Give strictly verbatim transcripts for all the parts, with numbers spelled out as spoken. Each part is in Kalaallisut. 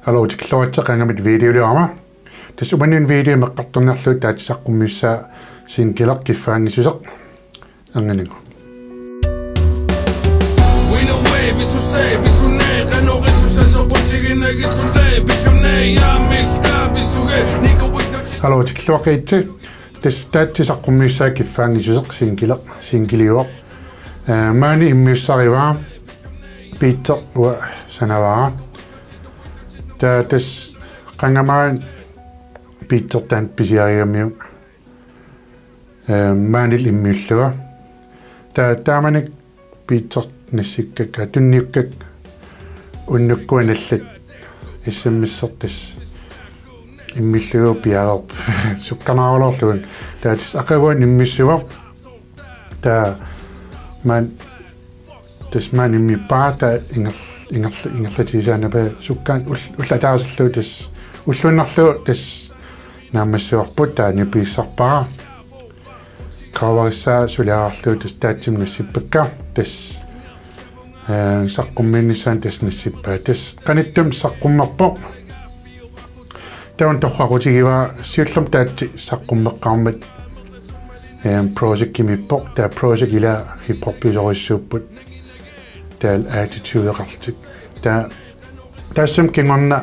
Hallo, tikilluaritsi, qangamit videoliorama. Tassa uani video meqqartorniarlugu taatsit saqqummiussaat singileq Kiffaanngissuseq. Anganingu. Hallo, tikilluaritsi. Tassa taatsit saqqummiussaat Kiffaanngissuseq singileq, singiliuvoq. Eh, maani immiussarivara, beatsi uanga sanavara. Taava tassa qangami beatsi taanna pisiarigamiuk, eh, maanilu immiullugu. Taava taamani beatsi nassikkakka tunniukkakka unnukkut nallat S M S-ertut immiullugu piareerpoq sukkanaraloorlugu. Taava tassa aqaguani immiussivoq. Taava maani tassa maani immiuppara, taava inger-, inger-, ingerlatigisaannarpara sukkaanut ull-, ulloq ataaserlugu tassa ulluinnarlugu tassa naammassivarput, taava nipigisarpara. Coverissaa suliarlugu tassa taatsimut nassippakka tassa, eh, saqqummiinnissaanut tassa nassippaa. Tassa qanittumi saqqummerpoq. Taanna torraqutigivara, siullermik taatsit saqqummeqqaarmat, eh, Project-imiippoq. Taava Project ila hiphopiusorujussuupput. Taava attitudeqarlutik. Taava taassuma kingorna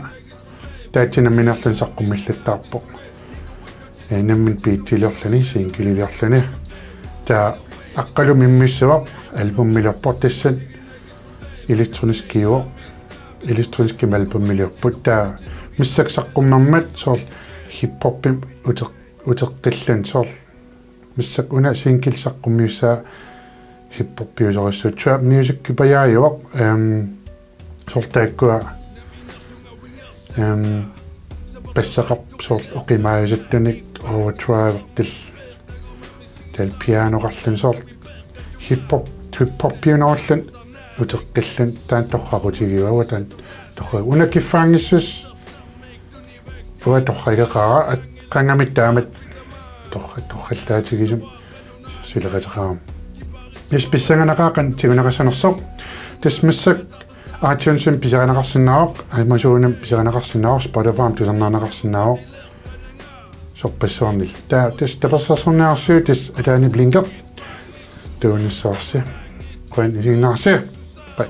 taatsit nammineerluni saqqummilluttaarpoq. Eh, nammineq beatsiliorluni, singililiorluni. Taava Aqqalumi immiussivara, albumiliorpoq, tassani elektroniskiuvoq, elektroniskimik albumiliorput. Taava massakkut saqqummermat soorlu hiphopimik uteq-, uteqqilluni, soorlu massakkut una single saqqummiussaat hiphopiusorujussuuvoq, trap music-ipajaajuvoq, ehm, soorlu taakkua, ehm, basseqarpoq soorlu oqimaajusuttunik, overdrive-ertillugu, taavalu pianoqarluni, soorlu hiphop, hiphopiunerulluni uteqqilluni. Taanna torraqutigivara, taanna torra-, una Kiffaanngissuseq uanga torrageqaara, at-, qangamit taamatut torra-, torrallaatigisumik suleqateqarama. Tassa pissanganaqaaq qanoq tiguneqassanersoq. Tassa massakkut iTunes-imi pisarineqarsinnaavoq, Amazon-imi pisarineqarsinnaavoq, Spotify-mi tusarnaarneqarsinnaavoq. Sorpassuarnillu. Taava tassa tapersersorniarsiuk tassa ataani blinker. Tuunissavarsi. Qujan isiginnaarassi. Bye.